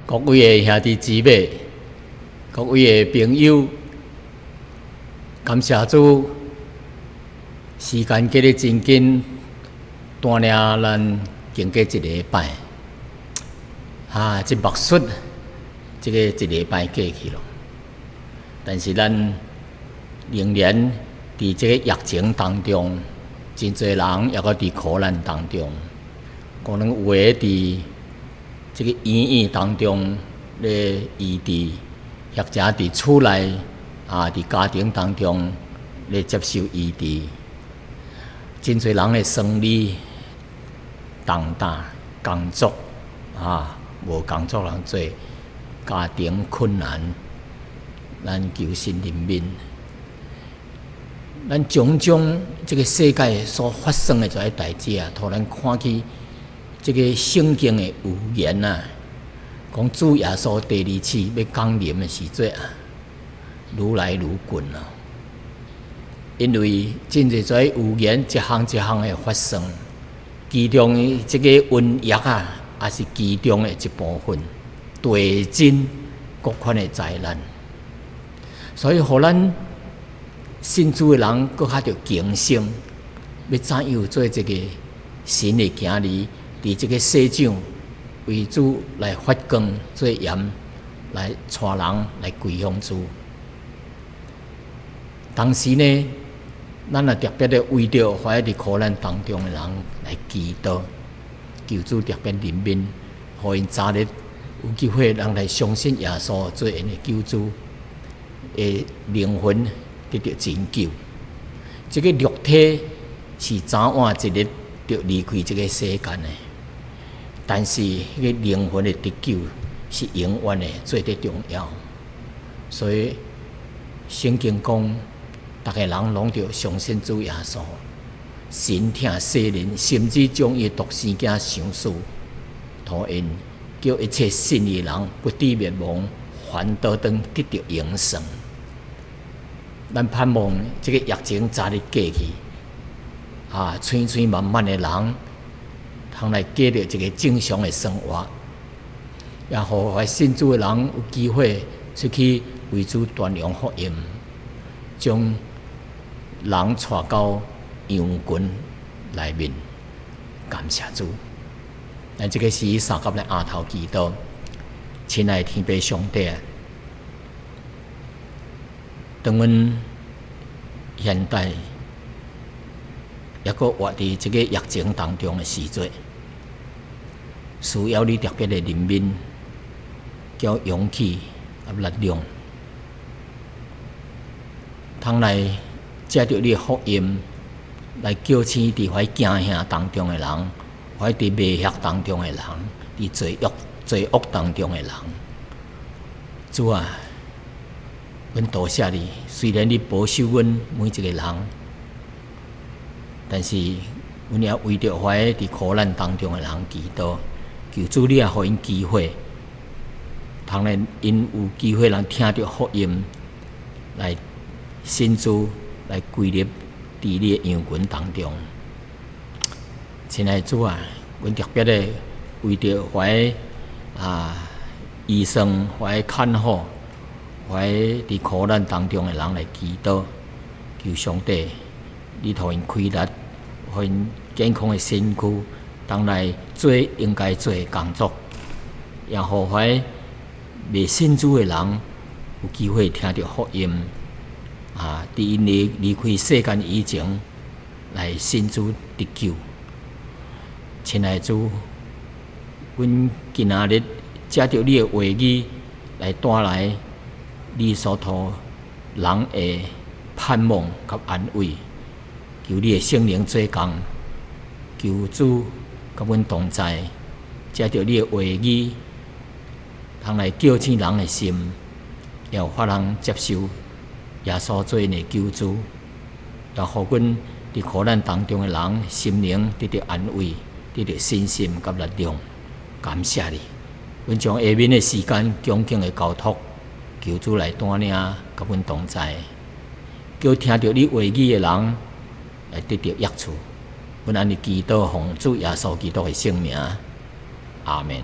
各位的兄弟姊妹，各位的朋友，感謝主，時間過得真緊，帶領咱經過一禮拜，啊，這目術，這个一禮拜過去咯。但是咱仍然佇這个疫情當中，真濟人猶閣佇苦難當中，可能有的佇這个醫院當中咧醫治，或者佇厝內啊，佇家庭當中咧接受醫治，真濟人的生理重擔工作啊，無工作通做，家庭困難，咱求神憐憫。咱種種這个世界所發生的這些代誌啊，予咱看起這个聖經的預言啊，講主耶穌第二次欲降臨的時陣啊，愈來愈近啊。因為真濟這預言一項一項的發生，其中的這个瘟疫啊，也是其中的一部分，地震各款的災難，所以予咱信主的人，閣較著警醒，欲怎樣做這个神的囝兒，佇這个世上為主來發光做鹽，來帶人來歸向主。同時呢，咱也特別的為著活佇苦難當中的人來祈禱，求主特別憐憫，予𪜶早日有機會通來相信耶穌做𪜶的救主，的靈魂得著拯救。這个肉體是早晚一日著離開這个世間的，但是彼个靈魂的得救是永遠的，最最重要。所以聖經講，逐个人攏著相信主耶穌，神疼世人，甚至將伊獨生囝賞賜，予𪜶，叫一切信伊人不致滅亡，反倒當得著永生。咱盼望這个疫情早日過去，啊，千千萬萬的人通來過著一个正常的生活，也予信主的人有機會出去為主傳揚福音，將人帶到羊群內面。感謝主，咱這个時三佮來阿頭祈禱，親愛的天父上帝，當阮現代猶閣活佇這个疫情當中的時陣，需要你特別的憐憫，佮勇氣佮力量，通來藉著你的福音來叫醒佇遐驚嚇當中的人，或佇迷惑當中的人，佇罪惡當中的人。主啊，阮多謝你，雖然你保守阮每一个人，但是阮也為著遐佇苦難當中的人祈禱，求主你也予𪜶機會，通來𪜶有機會通聽著福音，來信主，來歸入佇你的羊群當中。親愛的主啊，阮特別的為著遐啊醫生、遐看護、遐佇苦難當中的人來祈禱，求上帝你予𪜶開力，予𪜶健康的身軀，通來做應該做的工作，也予遐未信主的人有機會聽著福音，啊，佇𪜶離開世間以前來信主得救。親愛的主，阮今仔日藉著你的話語來帶來你所予人的盼望佮安慰，求你的聖靈做工，求主佮阮同在，藉著你的話語，通來叫醒人的心，也有法通接受耶穌做𪜶的救主，也予阮佇苦難當中的人心靈得著安慰，得著信心佮力量。感謝你，阮將下面的時間恭敬的交託，求主來帶領，佮阮同在，叫聽著你話語的人來得著益處。阮按呢祈禱，奉主耶穌基督的聖名，阿門。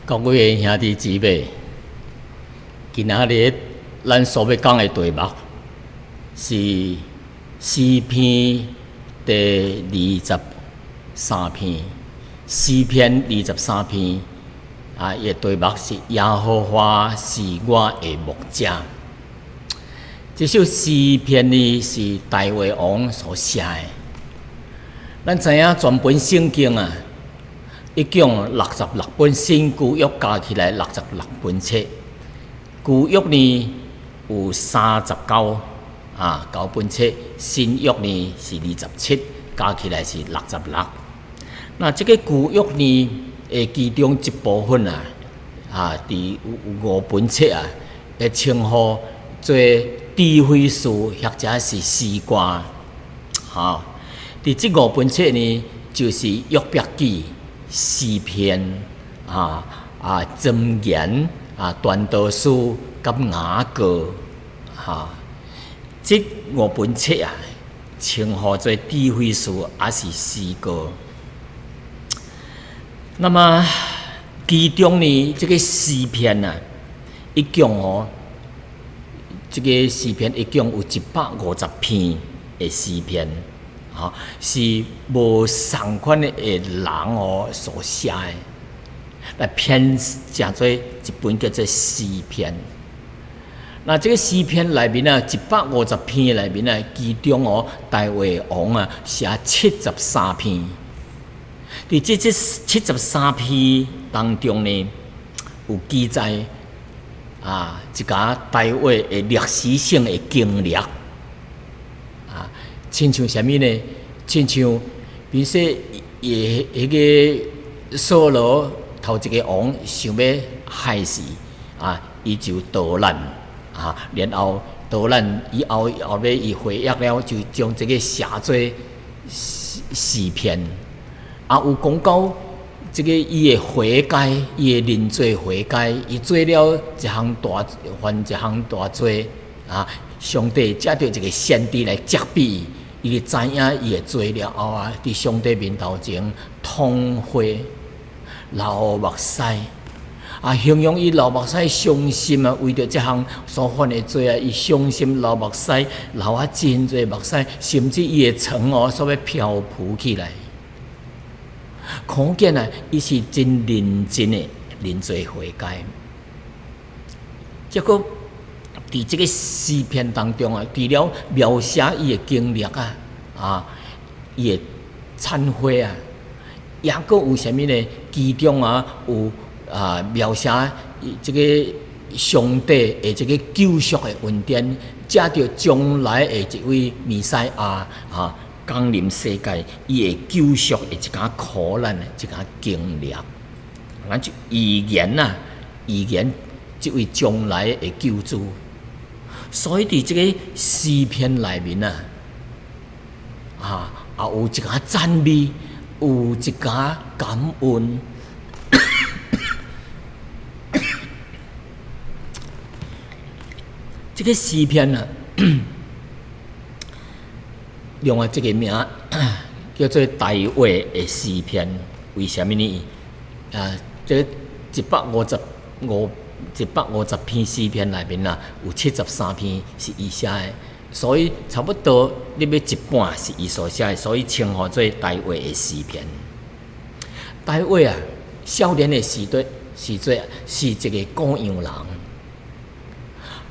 各位兄弟姊妹，今仔日咱所欲講的題目是詩篇第23篇。詩篇二十三篇啊，伊的題目是耶和華是我的牧者。這首詩篇呢是大衛王所寫的。咱知影全本聖經啊，一共六十六本，新舊約加起來六十六本冊。舊約呢有三十九啊九本冊，新約呢是27，加起來是六十六。那這個舊約呢，的其中一部分啊，啊，佇有五本冊啊，會稱呼做智慧書或者是詩歌。吼，佇這五本冊呢，就是約伯記、詩篇、啊啊箴言、啊傳道書佮雅歌，哈，這五本冊啊，稱呼做智慧書，抑是詩歌。那麼其中呢，這個詩篇啊，一共哦，這個詩篇一共有150篇的詩篇，吼，是無仝款的人哦所寫的，來編成做一本叫做詩篇。那這個詩篇內面啊，一百五十篇內面啊，其中哦，大衛王啊寫七十三篇。佇這這七十三篇當中呢，有記載啊，一個大衛的歷史性的經歷啊，親像啥物呢？親像比如說，伊彼个掃羅頭一个王想欲害死啊，伊就逃難啊，然後逃難以後後尾伊回憶了，就將這个寫做詩詩篇。啊，有講到這个伊的悔改，伊的認罪悔改，伊做了一項大犯一項大罪啊！上帝藉著一个先知來責備伊，伊就知影伊的罪了後啊，佇上帝面頭前痛悔流目屎啊，形容伊流目屎傷心啊，為著這項所犯的罪啊，伊傷心流目屎，流啊真濟目屎，甚至伊的床哦，煞欲漂浮起來。可見啊，伊是真認真的認罪悔改。結果，佇這个詩篇當中啊，除了描寫伊的經歷啊，啊，伊的懺悔啊，抑閣有啥物呢？其中啊，有啊描寫這个上帝的這个救贖的恩典，藉著將來的一位彌賽亞啊，降臨世界，伊會救贖的一寡苦難的一寡經歷，咱就預言啊，預言這位將來的救主。所以佇這個詩篇內面啊，啊，也有一寡讚美，有一寡感恩。這個詩篇啊。另外這个名叫做大衛的詩篇，為啥物呢？啊，這一百五十五一百五十篇詩篇內面啊，有七十三篇是伊寫的，所以差不多你欲一半是伊所寫的，所以稱呼做大衛的詩篇。大衛啊，少年的時陣時陣是一个羔羊人，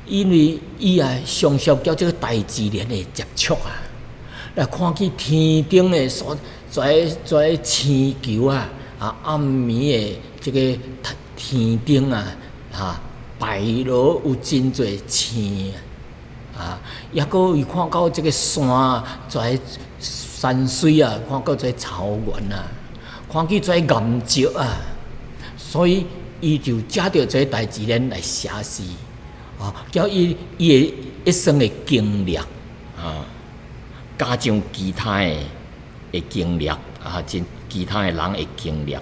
因為伊啊常常佮這个大自然的接觸啊。來看見天頂的所在在星球啊，啊暗暝的這个天頂啊，啊排落有真濟星啊，抑閣伊看到這个山，在山水啊，看到這草原啊，看見這岩石啊，所以伊就藉著這大自然來寫詩啊，叫伊伊的一生的經歷啊。加上其他的的經歷啊，真其他的人的經歷啊。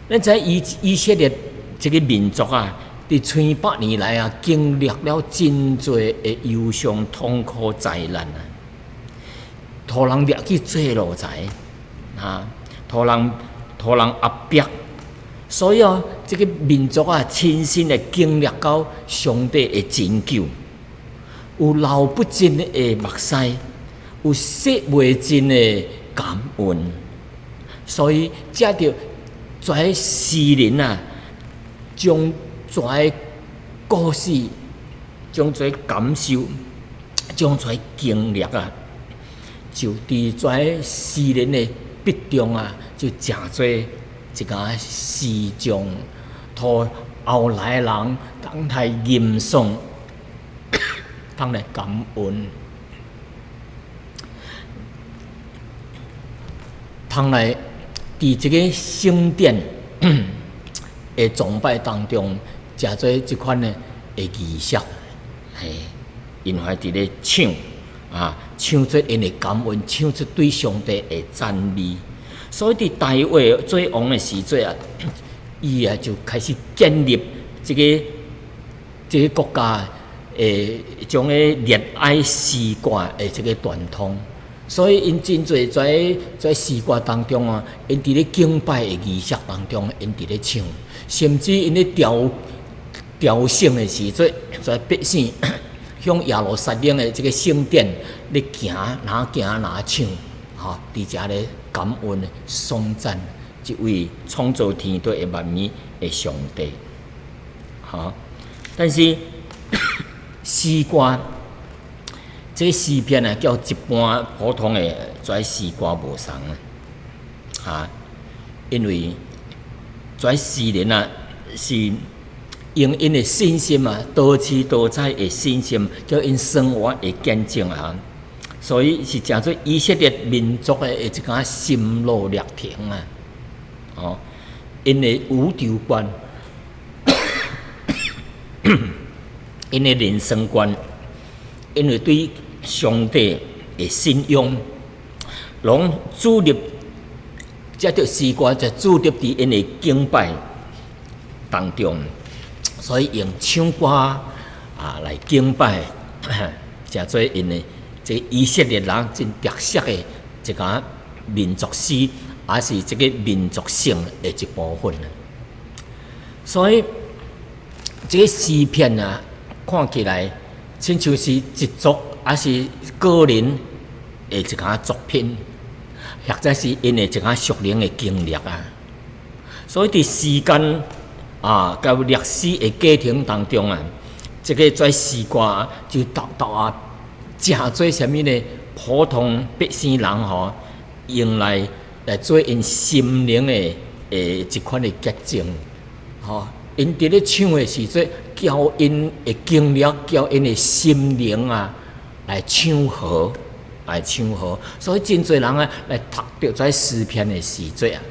咱知以以色列這个民族啊，佇千百年來啊，經歷了真濟的憂傷、痛苦、災難啊，予人掠去做奴才啊，予人予人壓迫，所以哦，這个民族啊，親身的經歷到上帝的拯救，有流不盡的目屎，有說袂盡的感恩。所以，藉著這詩人啊，將這故事，將這感受，將這經歷啊，就佇這詩人的筆中啊，就成做一個詩章，予後來人通來吟誦，通來感恩，通來佇這个聖殿的崇拜當中，成做這款的儀式，嘿，𪜶會佇咧唱啊，唱出𪜶的感恩，唱出對上帝的讚美。所以佇大衛做王的時陣啊，伊啊就開始建立這个國家的將個熱愛詩歌的這个傳統。所以𪜶真濟在詩歌當中啊，𪜶佇咧敬拜的儀式當中，𪜶佇咧唱，甚至𪜶咧朝聖的時陣，在百姓向耶路撒冷的這个聖殿咧行，若行若唱，吼，佇遮咧感恩頌讚這位創造天地的萬物的上帝，吼。但是詩歌這詩篇啊，佮一般普通的這詩歌無仝啊，因為這詩人啊是用𪜶的信心啊，多姿多彩的信心，佮𪜶生活的見證啊，所以是成做以色列民族的一個心路歷程啊，哦，𪜶的宇宙觀，𪜶的人生觀，𪜶的對上帝的信仰，攏注入藉著詩歌，就注入佇𪜶的敬拜當中，所以用唱歌啊來敬拜，成做𪜶的這以色列人真特色的一個民族詩，也是這个民族性的一部分。所以這个詩篇啊，看起來親像是一族，抑是個人的一個作品，或者是𪜶的一個屬靈的經歷啊。所以佇時間啊，佮歷史的過程當中啊，這个這詩歌就沓沓啊，成做啥物呢？普通百姓人吼，用來做𪜶心靈的一款的結晶，吼。𪜶佇咧唱的時陣，交𪜶的經歷，交𪜶的心靈啊，來唱和，來唱和。所以真濟人啊，來讀著這詩篇的時陣啊，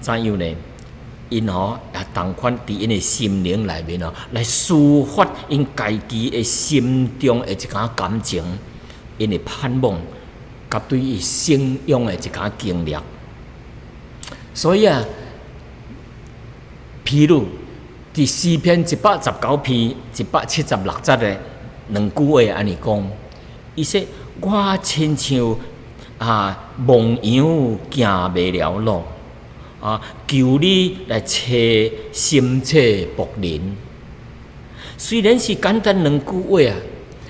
怎樣呢？𪜶吼也同款佇𪜶的心靈內面哦，來抒發𪜶家己的心中的一寡感情，𪜶的盼望，佮對伊信仰的一寡經歷。所以啊，譬如佇詩篇119篇176節的兩句話按呢講，伊說：我親像啊亡羊行迷了路，啊，求你來揣尋找僕人。雖然是簡單兩句話啊，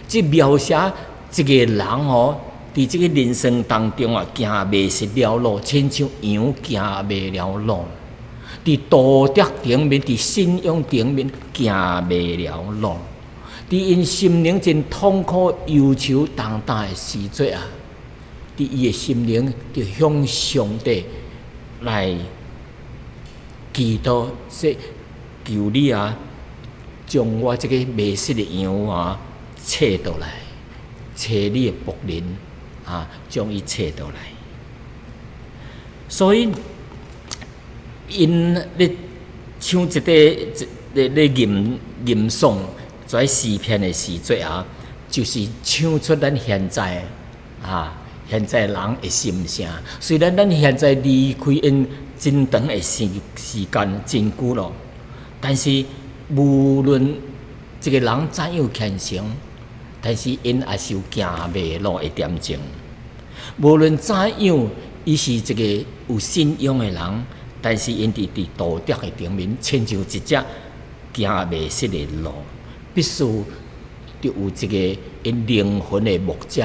這描寫一個人哦，佇這个人生當中啊，行迷失了路，親像羊行迷了路。佇道德頂面，佇信仰頂面行迷了路，佇𪜶心靈真痛苦、憂愁、重擔的時陣啊，佇伊的心靈就向上帝來祈禱，說求你啊，將我這个迷失的羊啊，揣倒來，揣你的僕人啊，將伊揣倒來。所以，𪜶咧唱一个咧吟吟誦這詩篇的時陣啊，就是唱出咱現在啊，現在人的心聲。雖然咱現在離開𪜶真長的時間真久咯，但是無論這个人怎樣虔誠，但是𪜶也是有行迷路的點鐘。無論怎樣，伊是一个有信仰的人，但是𪜶佇道德的頂面，親像一隻行迷失的鹿，必須著有一个𪜶靈魂的牧者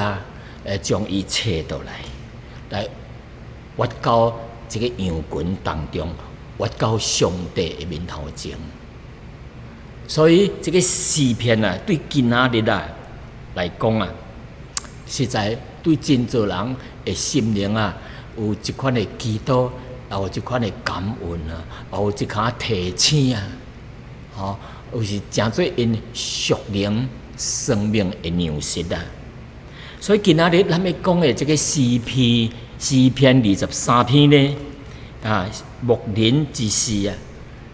來將伊揣倒來，來挖到這个羊群當中，挖到上帝的面頭前。所以這个詩篇啊，對今仔日啊來講啊，實在對真濟人的心靈啊，有一款的祈禱，也有一款的感恩啊，也有一款提醒啊，吼，有是誠做𪜶屬靈生命的糧食啊。所以今仔日咱欲講的這个詩篇，詩篇二十三篇呢，啊，牧人之詩啊，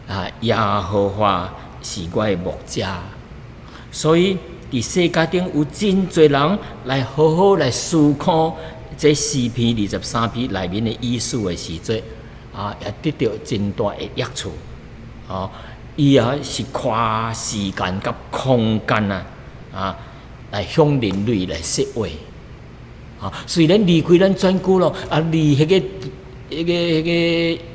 啊，耶和華是我的牧者，所以佇世界頂有真濟人來好好來思考這詩篇二十三篇內面的意思的時陣，啊，也得著真大的益處。哦，伊啊是跨時間佮空間啊，啊，來向人類來說話。啊，雖然離開咱遮久咯，啊，離彼個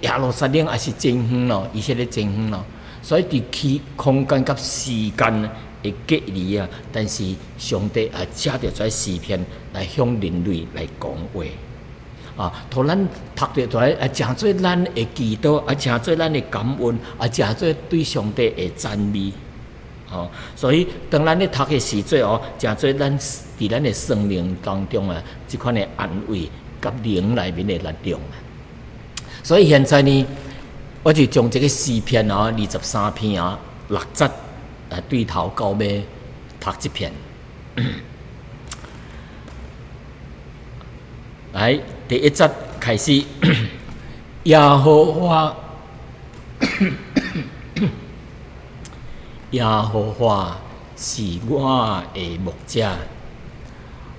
耶路撒冷也是真遠咯，以色列真遠咯。所以佇區空間佮時間的隔離啊，但是上帝也藉著這詩篇來向人類來講話。啊，予咱讀著出來，啊，成做咱的祈禱，啊，成做咱的感恩，啊，成做對上帝的讚美。哦，所以當咱咧讀的時陣哦，成做咱佇咱的生命當中啊，這款的安慰佮靈內面的力量啊。所以現在呢，我就將這个詩篇啊，二十三篇啊，六節啊，對頭到尾讀一遍。來，第一節開始，耶和華，耶和華是我的牧者，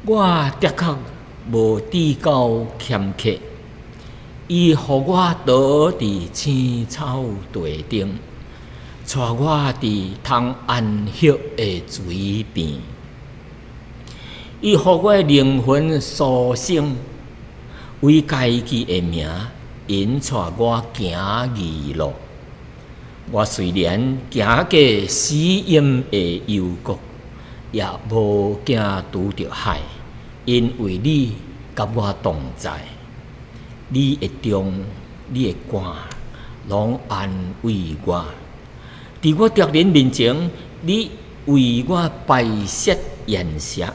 我的確無至到欠缺。伊予我倒佇青草地頂，帶我佇通安歇的水邊。伊予我的靈魂甦醒，為家己的名，引帶我行義路。我雖然行過死蔭的幽谷，也無驚拄著害，因為你佮我同在。你的杖、你的竿，攏安慰我。佇我敵人面前，你為我擺設筵席，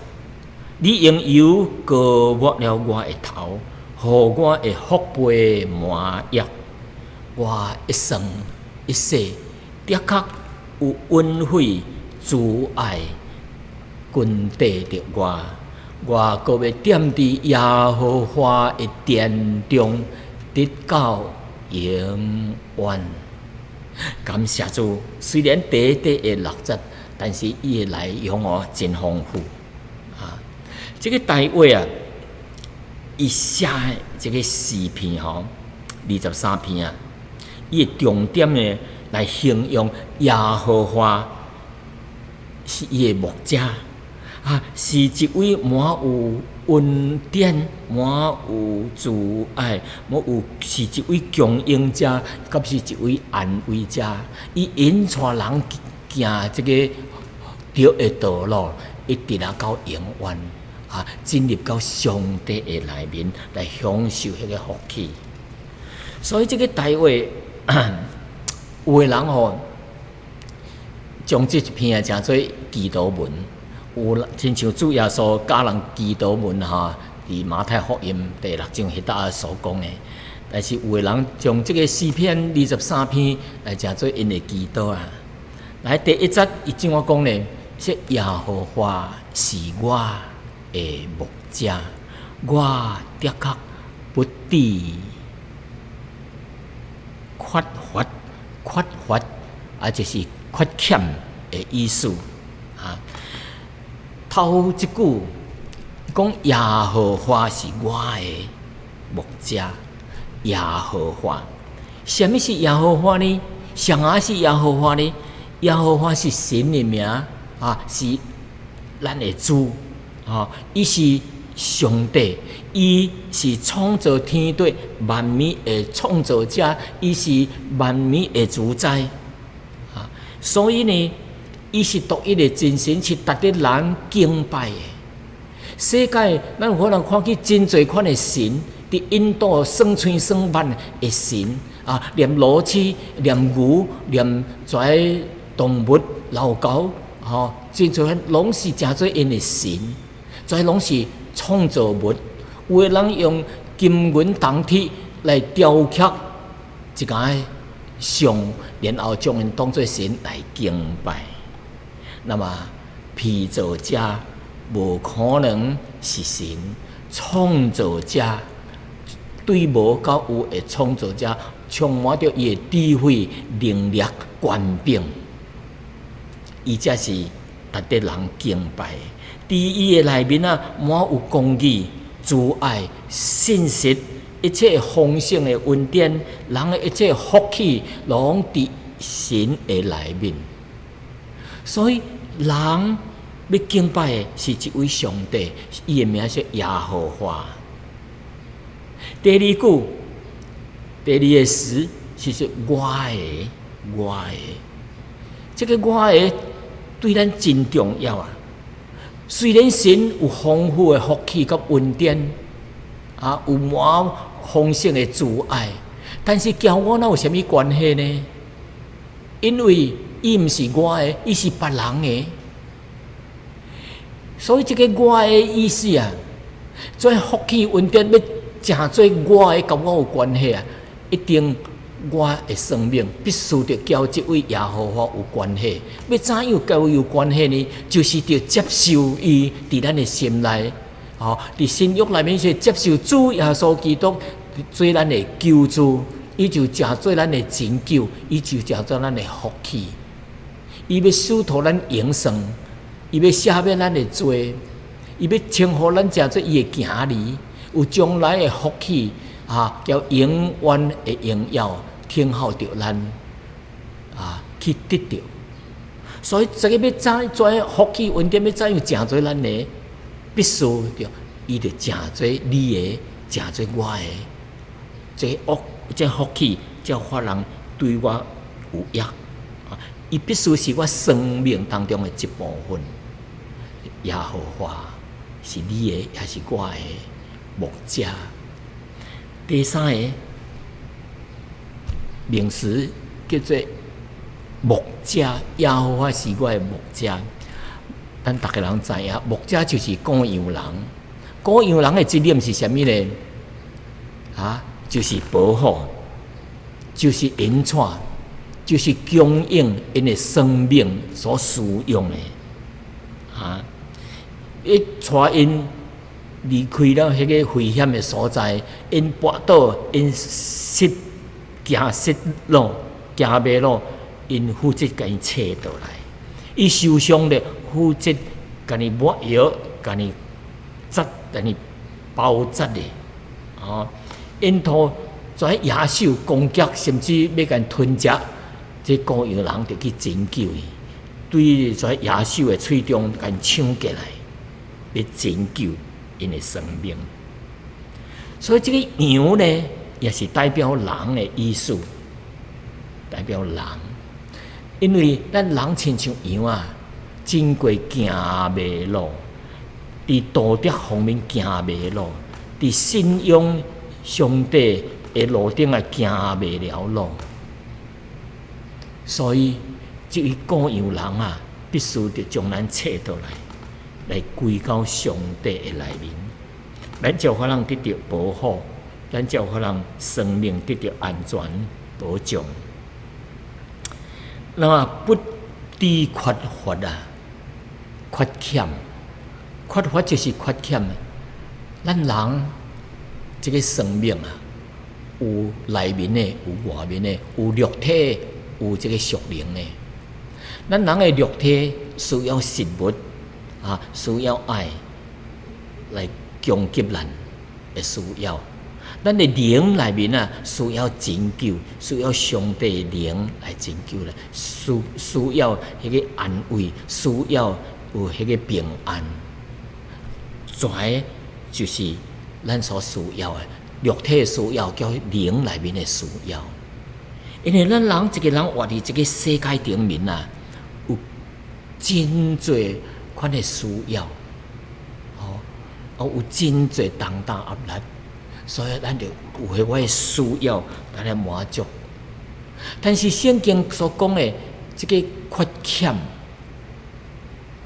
你用油膏抹了我的頭，予我的福杯滿溢。我一生一世，的確有恩惠慈愛跟綴著我。我閣欲踮佇耶和華的殿中，直到永遠。感謝主，雖然短短的六節，但是伊的內容哦真豐富。啊，這个大衛啊，伊寫的這个詩篇吼，二十三篇啊，伊的重點呢來形容耶和華是伊的牧者。啊，是一位滿有恩典、滿有慈愛、滿有是一位供應者，佮是一位安慰者。伊引帶人行這个對的道路，一直啊到永遠啊，進入到上帝的內面來享受彼个福氣。所以這个大衛，有的人吼，將這一篇啊，成做祈禱文。有親像主耶穌教人祈禱文吼，佇馬太福音第六章彼搭所講的。但是有的人將這个詩篇二十三篇來成做𪜶的祈禱啊。來，第一節伊怎樣講呢？說耶和華是我的牧者，我的確不致缺乏，缺乏啊，就是缺欠的意思啊。頭一句講耶和華是我的牧者，耶和華，啥物是耶和華呢？啥人是耶和華呢？耶和華是神的名啊，是咱的主啊，伊是上帝，伊是創造天地萬物的創造者，伊是萬物的主宰。啊，所以呢，伊是獨一的真神，是值得人敬拜的。世界咱有可能看見真濟款的神，佇印度算千算萬的神啊，連螺螄、連牛、連這動物、老狗，吼，真濟款攏是成做𪜶的神，這攏是創造物。有的人用金銀銅鐵來雕刻一個像，然後將𪜶當做神來敬拜。那麼被造者無可能是神，創造者對無到有的創造者，充滿著伊的智慧、能力、權柄，伊才是值得人敬拜的。佇伊的內面啊，滿有公義、慈愛、信實，一切豐盛的恩典，人的一切福氣，攏佇神的內面。所以人欲敬拜的是一位上帝，伊的名是耶和華。第二句，第二个詞是說我的，我的，這个我的對咱真重要啊！雖然神有豐富的福氣佮恩典，啊，有滿豐盛的慈愛，但是佮我哪有啥物關係呢？因為伊毋是我的，伊是別人的。所以這个我的意思啊，這福氣恩典欲成做我的，佮我有關係啊，一定我的生命必須著佮這位耶和華有關係。欲怎樣佮伊有關係呢？就是著接受伊佇咱的心內，吼，佇新約內面是接受主耶穌基督做咱的救主，伊就成做咱的拯救，伊就成做咱的福氣。伊欲使徒咱永生，伊欲赦免咱的罪，伊欲稱呼咱成做伊的囝兒，有將來的福氣啊，佮永遠的榮耀等候著咱啊去得著。所以，這个欲怎做福氣恩典欲怎樣成做咱的，必須著伊著成做你的，成做我的。這福這福氣，才有法通對我有益。伊必須是我生命當中的一部分。耶和華是你的，也是我的牧者。第三个名詞叫做牧者，耶和華是我的牧者。咱逐家人知影，牧者就是顧羊人。顧羊人的責任是啥物呢？啊，就是保護，就是引帶，就是供應𪜶的生命所需用的。啊，伊帶𪜶離開了彼个危險的所在，𪜶跋倒，𪜶失行失路，行迷路，𪜶負責共𪜶揣倒來。伊受傷咧，負責共伊抹藥，共伊紮，共伊包紮的。哦，沿途跩野獸攻擊，甚至欲共吞食，這顧羊人就去拯救伊，對跩野獸的喙中共搶過來，欲拯救𪜶的生命。所以這个羊呢，也是代表人的意思，代表人。因為咱人親像羊啊，真過行迷路，佇道德方面行迷路，佇信仰上帝的路頂啊行迷了路。所以，這位顧羊人啊，必須得將咱揣倒來，來歸到上帝的內面，咱才有可能得著保護，咱才有可能生命得著安全保障。那麼不致缺乏啊，缺欠，缺乏就是缺欠。咱人這个生命啊，有內面的，有外面的，有肉體，有這个屬靈的。咱人的肉體需要食物啊，需要愛來供給咱的需要。咱的靈內面啊，需要拯救，需要上帝的靈來拯救咧，需要彼个安慰，需要有彼个平安。跩就是咱所需要的肉體的需要，佮靈內面的需要。因為咱人一個人活佇這個世界頂面啊，有真濟款的需要，哦，哦，有真濟重擔壓力，所以咱就有彼款的需要來滿足。但是聖經所講的這個缺欠，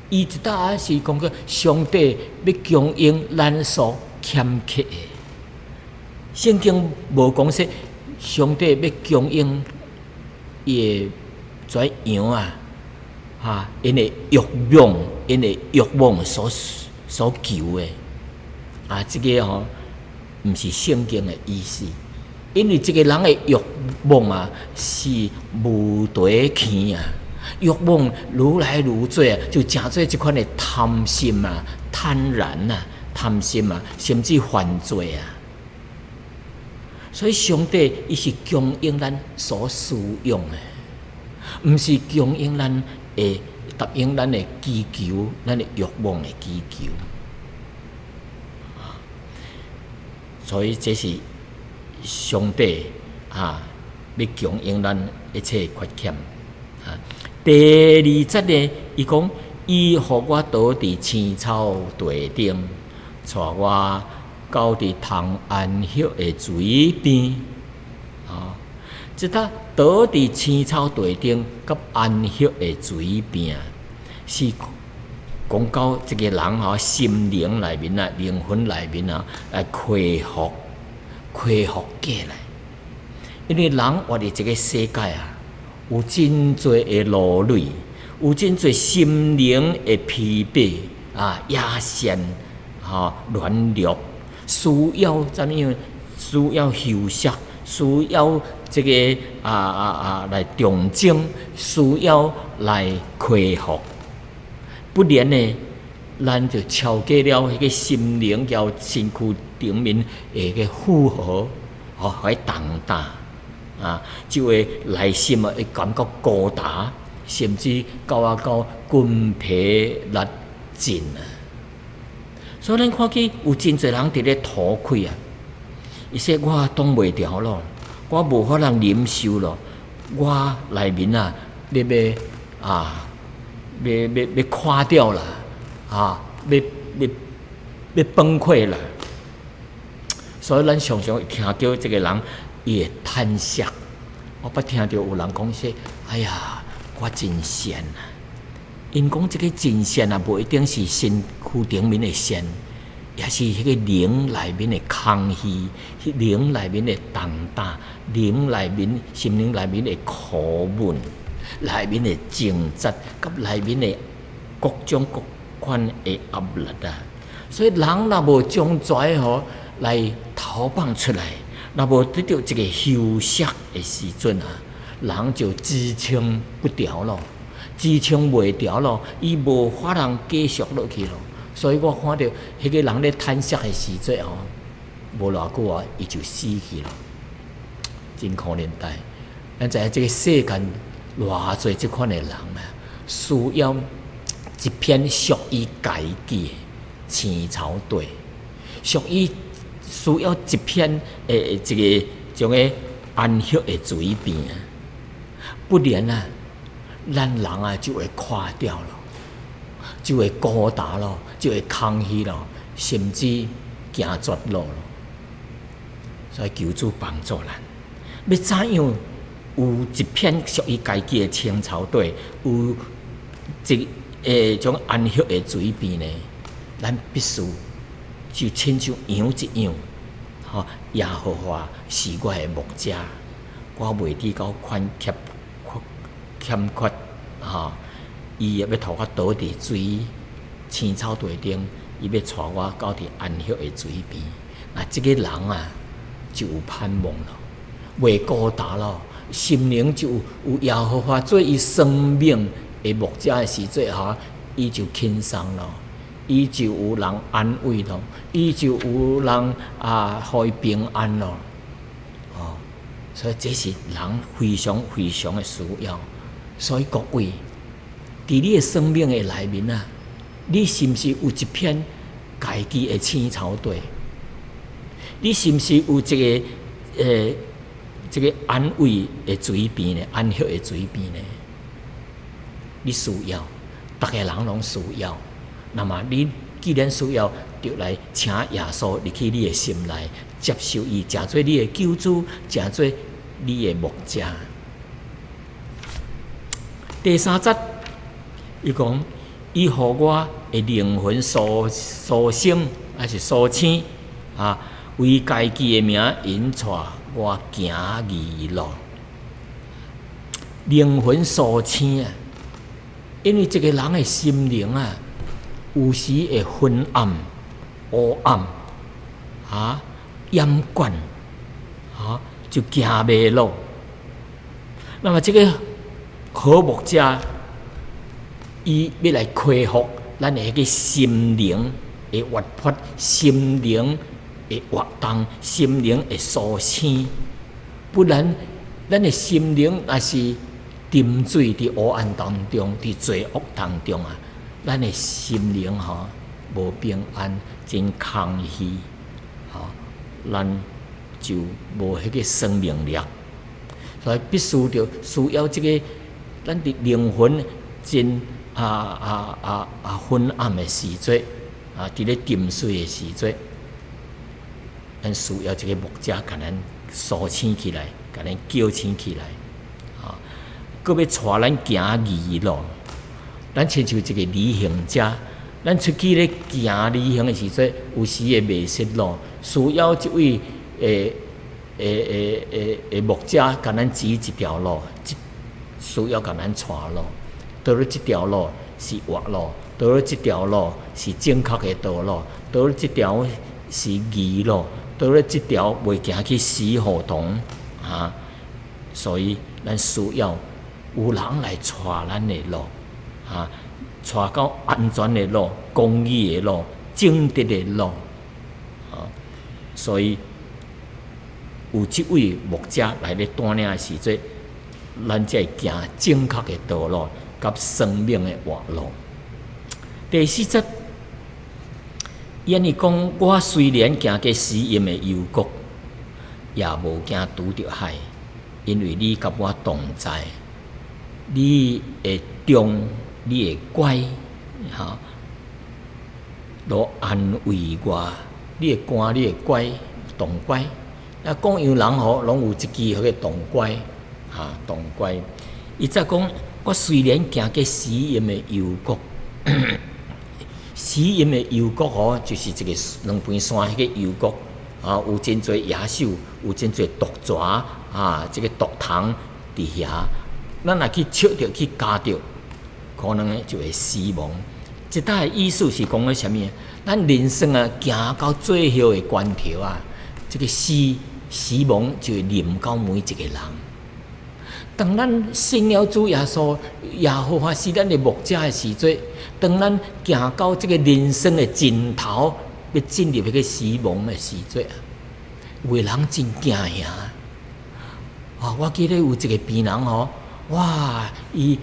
伊一搭是講過上帝欲供應咱所欠缺的。聖經無講說上帝欲供應伊的這羊啊，哈，𪜶的欲望，𪜶的欲望所求的，啊，這個吼，毋是聖經的意思。因為這個人的欲望啊，是無底坑啊，欲望愈來愈多啊，就成做這款的貪心啊、貪婪啊、貪心啊，甚至犯罪啊。所以上帝伊是供應咱所需用的，毋是供應咱的答應咱的祈求，咱的欲望的祈求。所以這是上帝啊，欲供應咱一切缺欠。啊，第二節呢，伊講伊予我倒佇青草地頂，帶我到佇通安息的水邊。啊，這搭倒佇青草地頂，佮安息的水邊，是講到一個人吼心靈內面啊，靈魂內面啊，來恢復。恢復過來，因為人活佇這個世界啊，有真濟的勞累，有真濟心靈的疲憊啊、野鉎、吼軟弱，需要怎樣？需要休息，需要這個啊啊啊來重整，需要來恢復。不然呢，咱就超過了彼個心靈佮身軀頂面的個負荷，吼，會重擔啊，就會內心啊會感覺孤單，甚至到啊到筋疲力盡啊。所以咱看見有真濟人佇咧吐氣啊，伊說我擋袂牢咯，我無法通忍受咯，我內面啊，咧欲啊，欲欲欲垮掉啦，啊，欲欲欲崩潰啦。所以咱常常會聽著這個人伊會嘆息。我捌聽著有人講說：哎呀，我真鉎啊！𪜶講這個真鉎啊，無一定是身軀頂面的鉎，也是彼個靈內面的空虛，靈內面的重擔，靈內面心靈內面的苦悶，內面的掙扎，佮內面的各種各款的壓力啊。所以人若無將這吼來投放出來，若無得著一個休息的時陣啊，人就支撐不牢咯，支撐袂牢咯，伊無法通繼續落去咯。所以我看著彼個人咧嘆息的時陣吼，無偌久啊，伊就死去咯，真可憐代。咱知影這個世間偌濟這款的人啊，需要一片屬於家己的青草地，屬於需要一片的這個種个安息的水邊啊，不然啊，咱人啊就會垮掉咯，就會孤單咯，就會空虛咯，甚至行絕路咯。所以求主幫助咱，欲怎樣有一片屬於家己的青草地，有一個種安息的水邊呢？咱必須就親像羊一樣，吼，耶和華是我的牧者，我袂致到款缺欠缺，吼，伊欲予我倒佇水青草地頂，伊欲帶我到佇安息的水邊。那這個人啊，就有盼望咯，袂孤單咯，心靈就有耶和華做伊生命的牧者的時陣，吼，伊就輕鬆咯。伊就有人安慰咯，伊就有人啊，予伊平安咯，哦，所以這是人非常非常的需要。所以各位，佇你的生命的內面啊，你是毋是有一片家己的青草地？你是毋是有一个這个安慰的水邊呢？安息的水邊呢？你需要，逐个人攏需要。那麼你既然需要，就來請耶穌入去你的心內，接受伊，成做你的救主，成做你的牧者。第三節，伊講，伊予我的靈魂甦甦醒，抑是甦醒啊？為家己的名引帶我行義路，靈魂甦醒啊！因為一個人的心靈啊，有時會昏暗、烏暗，啊，厭倦，啊，就行迷路。那麼這个好牧者，伊欲來恢復咱的彼个心靈的活潑，心靈的活動，心靈的甦醒。不然，咱的心靈若是沉醉佇黑暗當中，佇罪惡當中啊，咱的心靈吼無平安，真空虛，吼，咱就無彼个生命力。所以必須著需要這个咱佇靈魂真昏暗的時陣，啊，佇咧沉睡的時陣，咱需要這个牧者共咱甦醒起來，共咱叫醒起來，啊，閣欲帶咱行義路。咱親像一个旅行者，咱出去咧行旅行的時陣，有時會迷失路，需要這位牧者共咱指一條路，需要共咱帶路。佗落這條路是活路，佗落這條路是正確的道路，佗落這條是義路，佗落這條袂行去死胡同啊！所以咱需要有人來帶咱的路啊，帶到安全的路、公義的路、正直的路啊！所以有這位牧者來咧帶領的時陣，咱才會行正確的道路，佮生命的活路。第四節，伊按呢講：我雖然行過死蔭的幽谷，也無驚拄著害，因為你佮我同在，你的杖，你的拐，吼，都安慰我。你的竿，你的拐，杖拐。啊，講羊人吼，攏有一支彼个杖拐，哈，杖拐。伊則講，我雖然行過死蔭的幽谷，死蔭的幽谷吼，就是一个兩邊山彼个幽谷，啊，有真濟野獸，有真濟毒蛇，啊，這个毒蟲佇遐。咱若去觸著去咬著，可能就會死亡。這搭的意思是講咧啥物？咱人生啊，行到最後的關頭啊，這个死亡就會臨到每一个人。當咱信了主耶穌，耶和華是咱的牧者的時陣，當咱行到這个人生的盡頭，欲進入彼个死亡的時陣啊，有的人真驚嚇。啊，我記得有一个病人吼，哇，伊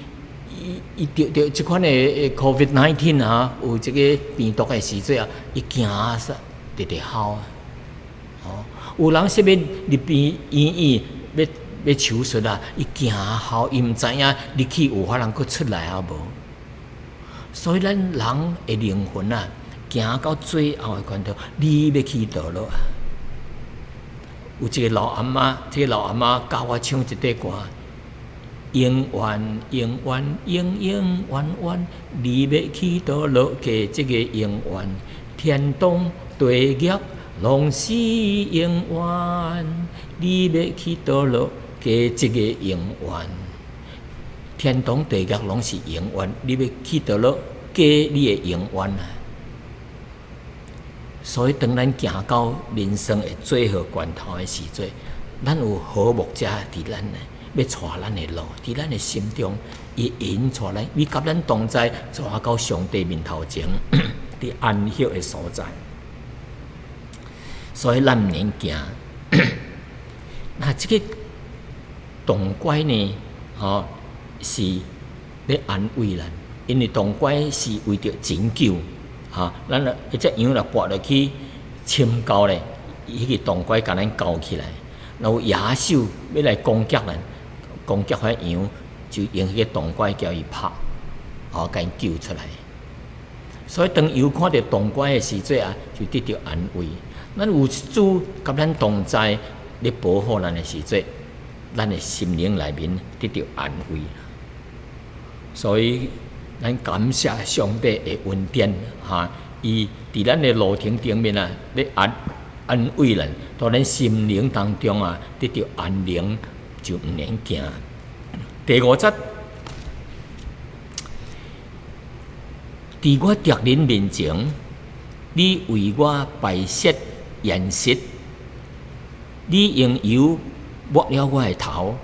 著著這款的 COVID-19 啊，有這个病毒的時陣啊，伊驚啊，直直哭啊。哦，有人說欲入病醫院，欲手術啊，伊驚哭，伊毋知影入去有法通閣出來抑無。所以咱人的靈魂啊，行到最後的關頭，你欲去佗落啊？有一个老阿嬤，這个老阿嬤教我唱一塊歌：永遠永遠永永遠遠，你欲去佗落過這个永遠，天堂地獄攏是永遠，你欲去佗落過這个永遠，天堂地獄攏是永遠，你欲去佗落過你的永遠啊！所以，當咱行到人生的最後關頭的時陣，咱有好牧者佇咱的，欲帶咱的路，佇咱的心中，伊引帶咱，伊佮咱同在，帶到上帝面頭前，佇安息的所在。所以，咱毋免驚。那這个杖拐呢？吼，是欲安慰咱，因為杖拐是為著拯救，哈，咱若彼隻羊若跋落去深溝咧，彼个銅拐共咱勾起來。若有野獸欲來攻擊咱，攻擊彼羊，就用彼个銅拐共伊拍，吼，共伊救出來。所以當羊看著銅拐的時陣啊，就得著安慰。咱有主佮咱同在，咧保護咱的時陣，咱的心靈內面得著安慰。所以，咱感謝上帝的恩典，哈！伊佇咱的路程頂面啊，咧安慰咱，予咱心靈當中啊，得著安寧，就毋免驚。第五節，佇我敵人面前，你為我擺設筵席，你用油抹了我的頭，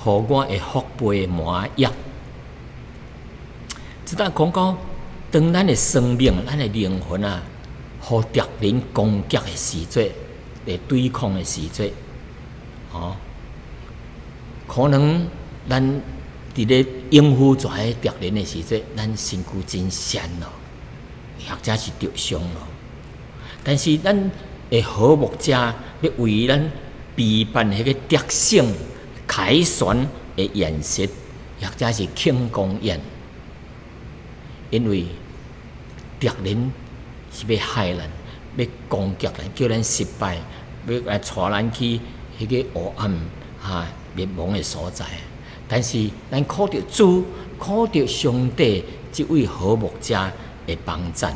予我的福杯滿溢。這搭講到，當咱的生命、咱的靈魂啊，予敵人攻擊的時陣，來對抗的時陣，哦，可能咱佇咧應付這个敵人的時陣，咱身軀真瀟咯，或者是著傷咯。但是咱的好牧者欲為咱備辦彼個得勝凱旋的筵席，或者是慶功宴。因為敵人是欲害咱，欲攻擊咱，叫咱失敗，欲來帶咱去彼个黑暗哈滅亡的所在。但是咱靠著主，靠著上帝這位好牧者的幫贊，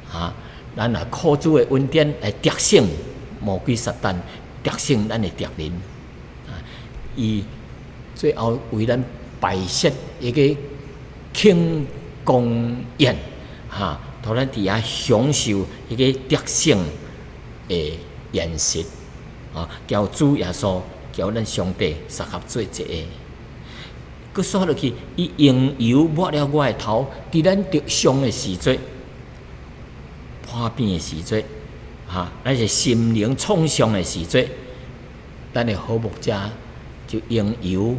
哈，咱若靠主的恩典來得勝魔鬼撒旦，得勝咱的敵人。啊，伊最後為咱擺設一个慶功宴，哈，予咱佇遐享受彼个得勝的筵席，啊，交主耶穌，交咱上帝相合做一个。閣煞落去，伊用油抹了我的頭，佇咱著傷的時陣，破病的時陣，哈，咱是心靈創傷的時陣，咱的好牧者就用油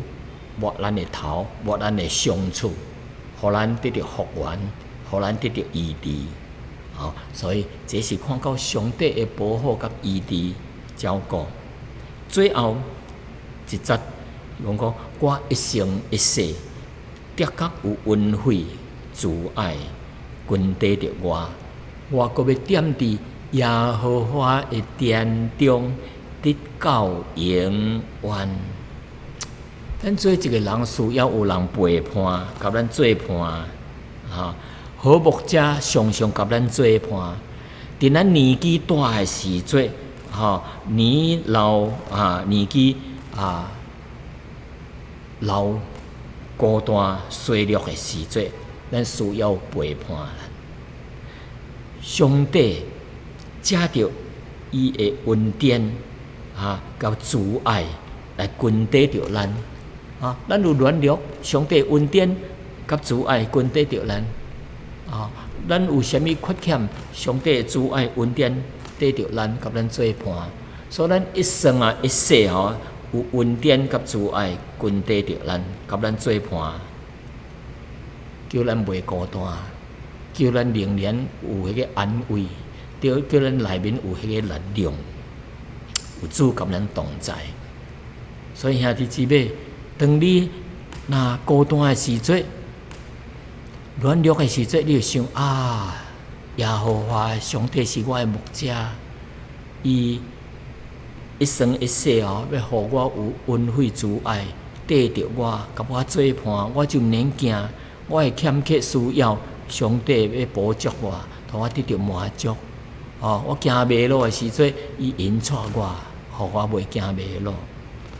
抹咱的頭，抹咱的傷處，予咱得著復原，予咱得著醫治。吼，所以這是看到上帝的保護佮醫治照顧。最後一節講講，我一生一世，的確有恩惠慈愛跟綴著我，我閣欲踮佇耶和華的殿中，直到永遠。咱做一个人需要有人陪伴，共咱做伴，哈。好牧者常常共咱做伴。佇咱年紀大的時陣，吼，年老啊，年紀啊老孤單衰弱的時陣，咱需要陪伴。上帝藉著伊的恩典，啊，佮慈愛來跟綴著咱。啊，咱有軟弱，上帝恩典佮慈愛跟綴著咱。啊，咱有啥物缺欠，上帝慈愛恩典綴著咱，佮咱做伴。所以咱一生啊，一世吼，有恩典佮慈愛跟綴著咱，佮咱做伴，叫咱袂孤單，叫咱仍然有彼个安慰，叫咱內面有彼个力量，有主佮咱同在。所以兄弟姊妹，當你若孤單的時陣，軟弱的時陣，你就想啊，耶和華上帝是我的牧者，伊一生一世哦，欲予我有恩惠慈愛，綴著我，共我做伴，我就毋免驚，我的欠缺需要，上帝欲補足我，予我得著滿足。哦，我行迷路的時陣，伊引帶我，予我袂驚迷路。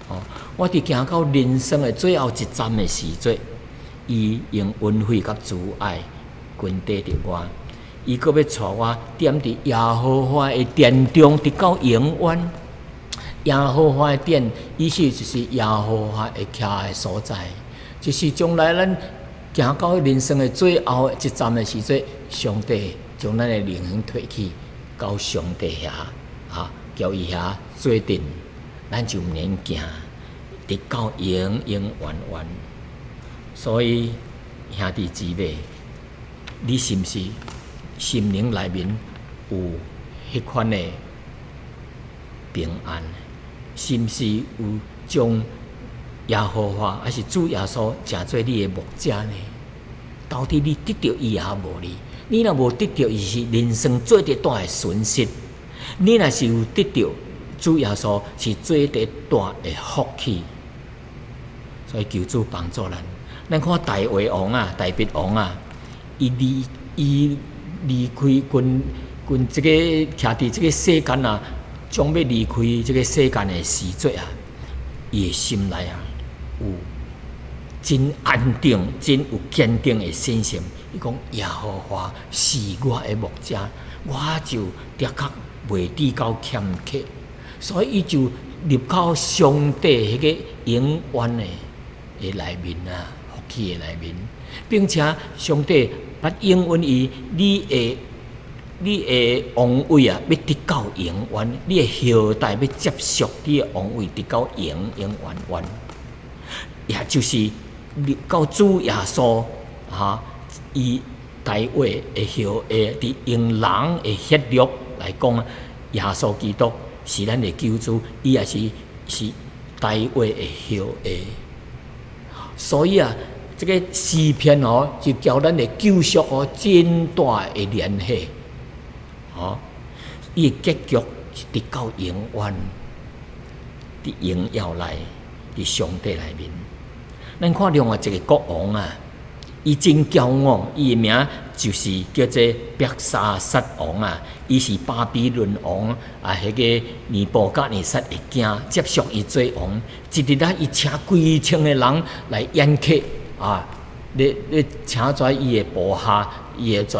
哦，我佇行到人生的最後一站的時陣，伊用恩惠佮慈愛跟綴著我，伊閣欲帶我踮佇耶和華的殿中，直到永遠。耶和華的殿，意思就是耶和華會徛的所在，就是將來咱行到人生的最後一站的時陣，上帝將咱的靈魂提去到上帝遐，啊，叫伊遐做陣，咱就毋免驚，直到永永遠遠。所以兄弟姊妹，你是毋是心靈內面有彼款的平安？是毋是有將耶和華抑是主耶穌成做你的牧者呢？到底你得著伊抑無呢？你若無得著伊，是人生做得大的損失；你若是有得著主耶穌，是做得大的福氣。所以求主幫助咱。咱看大衛王啊，大衛王啊，伊離開近近這个徛佇這个世間啊，將欲離開這个世間的時節啊，伊的心內啊有真安定、真有堅定的信心。伊講耶和華是我的牧者，我就的確袂致到欠缺。所以伊就入到上帝彼个永遠的內面啊，福氣的內面，並且上帝捌應允伊，你的王位啊，欲直到永遠；你的後代欲接續你的王位，直到永永遠遠。也就是入到主耶穌哈，伊大衛的後裔，佇用人的血肉來講，耶穌基督是咱的救主，伊也是大衛的後裔。所以啊，這个詩篇哦，就佮咱的救贖哦，真大的聯繫。哦，伊的結局是直到永遠，佇榮耀內，佇上帝內面。咱看另外一個國王啊，伊真驕傲，伊的名就是叫做伯沙撒王啊，伊是巴比倫王啊，彼个尼布甲尼撒的囝，接續伊做王。一日啊，伊請幾千个人來宴客啊，咧請遮伊的部下，伊的遮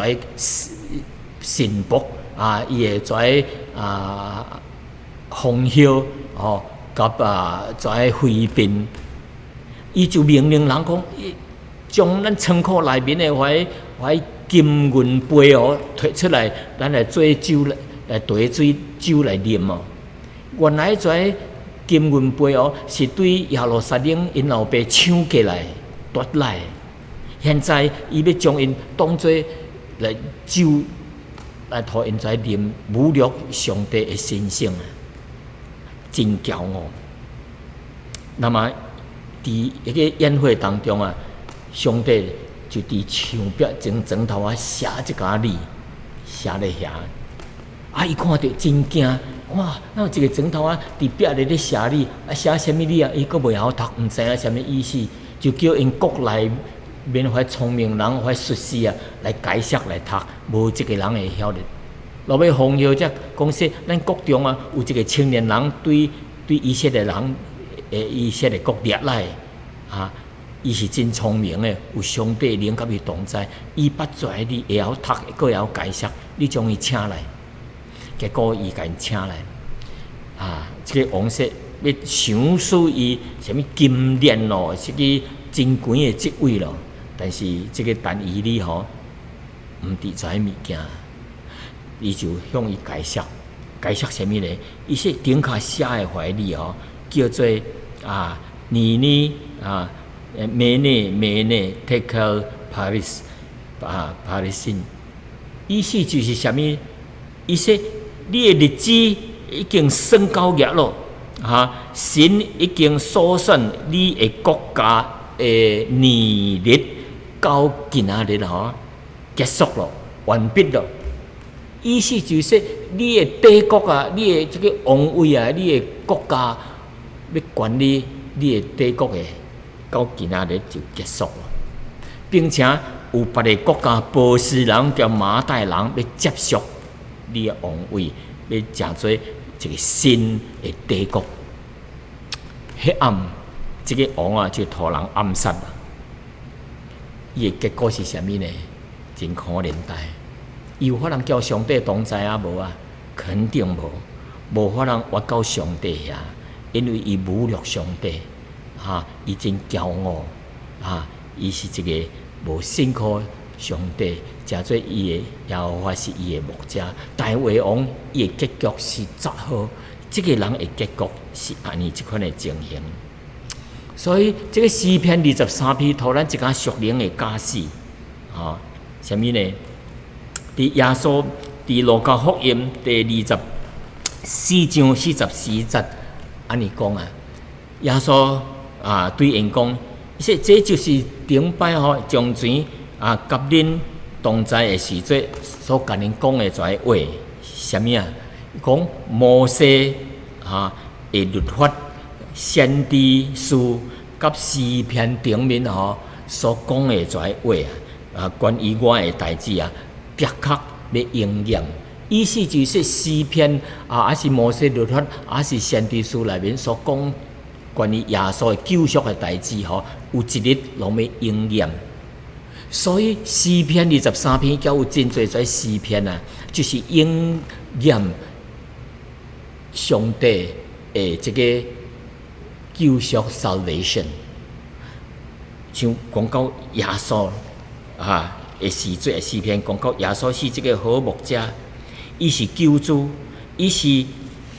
臣僕啊，伊的遮啊皇后吼，佮啊遮妃嬪，伊就命令人講，將咱倉庫內面的彼金銀杯哦，提出來，咱來做酒來提水酒來啉哦。原來這金銀杯哦，是對耶路撒冷𪜶老爸搶過來奪來。現在伊欲將𪜶當做來酒來予𪜶來啉，侮辱上帝的神聖啊，真驕傲。那麼佇彼个宴會當中啊，上帝就佇牆壁前床頭仔寫這個字，寫咧遐。啊！伊看著真驚，哇！哪有一个磚頭仔佇壁咧咧寫字，啊寫啥物字啊？伊閣袂曉讀，毋知影啥物意思，就叫𪜶國內面彼聰明人、彼術士啊來解釋來讀，無一个人會曉得。落尾皇后才講說，咱國中啊有一个青年人對以色列人的以色列國掠來，啊！伊是真聰明的，有上帝靈佮伊同在，伊捌這字會曉讀，閣會曉解釋，你將伊請來。結果伊共𪜶請來，啊！這个王說欲賞賜伊啥物金鏈咯，這个真懸的職位咯。但是這个但以理吼，毋佇這物件，伊就向伊解釋，解釋啥物呢？伊說頂跤寫的彼字吼，叫做啊，尼尼啊，メネメネテケルパレス啊，帕雷辛，意思就是啥物？伊說你的日子已經算到額咯，哈！神已經數算你的國家的年日到今仔日吼結束咯，完畢咯。意思就是說，你的帝國啊，你的這个王位啊，你的國家欲管理你的帝國的，到今仔日就結束了，並且有別个國家波斯人佮瑪代人欲接續你的王位，欲成做一个新的帝國。彼暗，這个王啊就予人暗殺了。伊的結果是啥物呢？真可憐代。伊有法通佮上帝同在啊無啊？肯定無，無法通活到上帝遐，因為伊侮辱上帝，哈！伊真驕傲，啊！伊是一个無信靠上帝，成做伊的耶和華是伊的牧者。大衛王伊的結局是怎好？這个人的結局是按呢這款的情形。所以這个詩篇23篇，予咱一個屬靈的教示，吼，啥物呢？佇耶穌佇路加福音第24章44節按呢講啊，耶穌啊對𪜶講，說這就是頂擺吼從前啊，佮恁同在的時陣所共恁講的這話，啥物啊？講摩西啊的律法、先知書佮詩篇頂面吼所講的這話啊，啊，關於我的代誌啊，的確欲應驗。意思就是詩篇啊，抑是摩西律法，抑是先知書內面所講關於耶穌的救贖的代誌吼，有一日攏欲應驗。所以詩篇二十三篇，佮有真濟這詩篇啊，就是應驗上帝的這个救贖 salvation。像講到耶穌啊的時陣的詩篇，講到耶穌是這个好牧者，伊是救主，伊是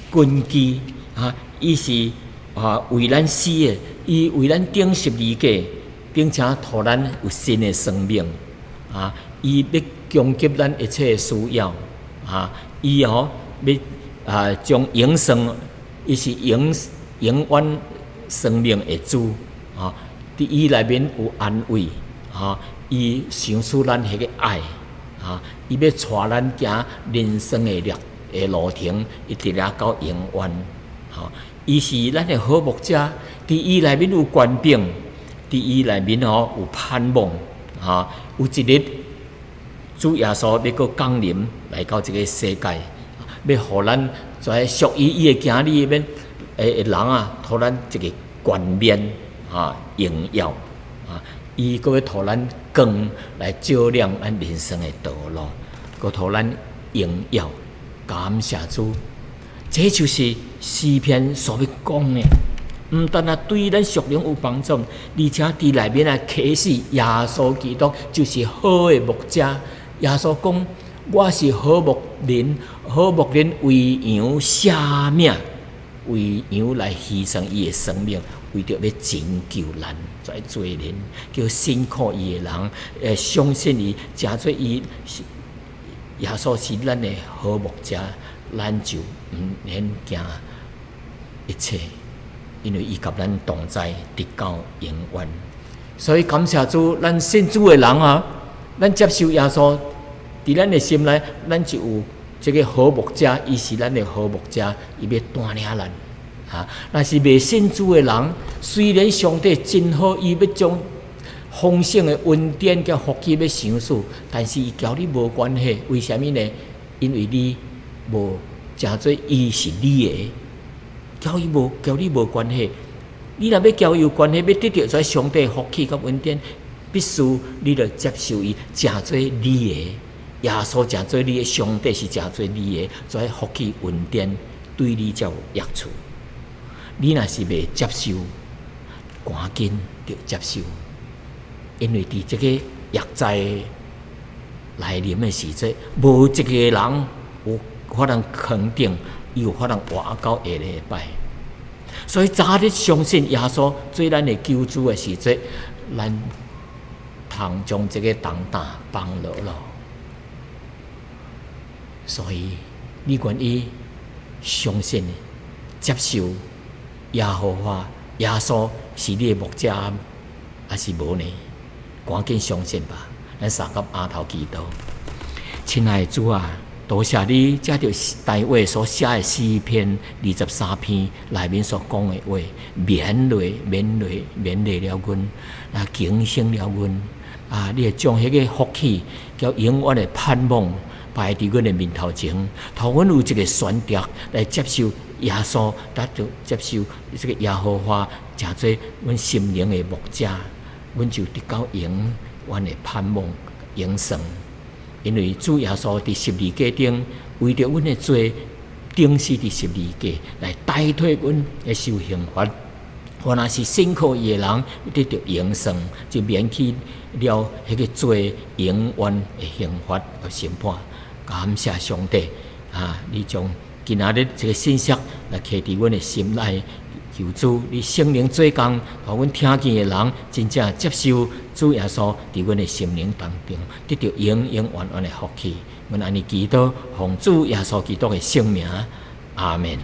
根基啊，伊是啊為咱死的，伊為咱釘十字架，並且予咱有新的生命啊！伊欲供給咱一切的需要啊！伊吼欲啊將永生，伊是永永遠生命的主啊！佇伊內面有安慰啊！伊賞賜咱彼个愛啊！伊欲帶咱行人生的路的路程，一直來到永遠。吼，伊是咱的好牧者，佇伊內面有權柄，佇伊內面吼有盼望，吼，有一日主耶穌欲閣降臨來到這个世界，欲予咱這屬於伊的囝兒面的人啊，予咱一个冠冕啊，榮耀啊！伊閣欲予咱光來照亮咱人生的道路，閣予咱榮耀。感謝主，這就是詩篇所欲講的。毋但啊對咱屬靈有幫助，而且佇內面啊啟示耶穌基督就是好的牧者。耶穌講：我是好牧人，好牧人為羊捨命，為羊來犧牲伊的生命，為著欲拯救咱這罪人，叫信靠伊的人，會相信伊，成做伊耶穌是咱的好牧者，咱就毋免驚一切，因為伊佮咱同在，直到永遠。所以感謝主，咱信主的人啊，咱接受耶穌，佇咱的心內，咱就有這个好牧者，伊是咱的好牧者，伊欲帶領咱。哈，若是未信主的人，雖然上帝真好，伊欲將豐盛的恩典佮福氣欲賞賜，但是伊佮你無關係。為啥物呢？因為你無誠做伊是你的，佮伊無佮你無關係。你若欲佮伊有關係，欲得著這上帝福氣佮恩典，必須你著接受伊，誠做你的。耶穌誠做你的，上帝是誠做你的，這福氣恩典對你才有益處。你若是袂接受，趕緊著接受，因為佇這个疫災來臨的時陣，無一个人有法通肯定，伊有法通活到下禮拜。所以早日相信耶穌做咱的救主的時陣，咱通將這个重擔放落囉。所以你願意相信、接受耶和華耶穌是你的牧者，抑是無呢？趕緊相信吧！咱三個阿頭祈禱，親愛的主啊，多謝你藉著大衛所寫的詩篇二十三篇內面所講的話，勉勵、勉勵、勉勵了阮，啊，警醒了阮，啊，你會將彼个福氣佮永遠的盼望擺佇阮的面頭前，予阮有一个選擇來接受耶穌，得著接受這个耶和華，成做阮心靈的牧者，阮就得到永遠的盼望、永生。因為主耶穌佇十字架頂，為著阮的罪，釘死佇十字架，來代替阮來受刑罰。我若是信靠伊的人，得著永生，就免去了彼个罪永遠的刑罰和審判。感謝上帝啊！你將今仔日這个信息來刻佇阮的心內，求主你聖靈做工，予阮聽見的人真正接受主耶穌佇阮的心靈當中，得著永永遠遠的福氣。阮按呢祈禱，奉主耶穌基督的聖名，阿門。